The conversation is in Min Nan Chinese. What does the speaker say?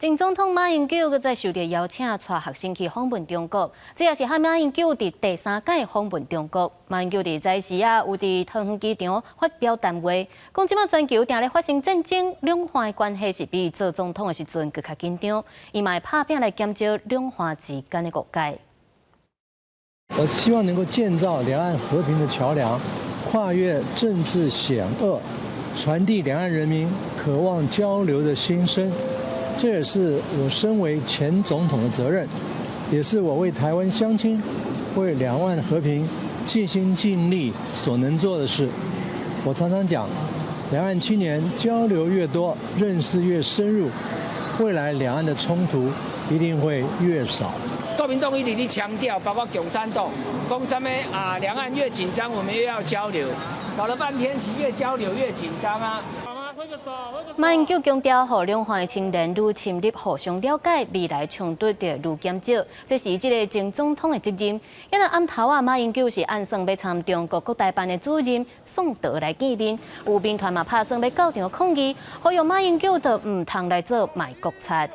前總統馬英九閣再受著邀請，帶學生去訪問中國，這也是馬英九佇第三擺訪問中國。馬英九佇早時啊，有佇桃園機場發表談話，講這擺全球定咧發生戰爭，兩岸的關係是比伊做總統的時陣閣較緊張，伊嘛會拍拚來減少兩岸之間的誤解。我希望能夠建造兩岸和平的橋梁，跨越政治險惡，傳遞兩岸人民渴望交流的心聲。這也是我身為前總統的責任，也是我為台灣鄉親、為兩岸和平盡心盡力所能做的事。我常常講，兩岸青年交流越多，認識越深入，未來兩岸的衝突一定會越少。國民黨一直咧強調，包括共產黨，講啥物啊？兩岸越緊張，我們越要交流，搞了半天是越交流越緊張啊！馬英九強調，予兩岸的青年愈深入互相了解，未來衝突就愈減少，這是這个前總統的責任。因為暗頭啊，馬英九是按算欲參中國國台辦的主任宋德來見面，有民團嘛拍算欲到場抗議，呼籲馬英九就毋通來做賣國賊。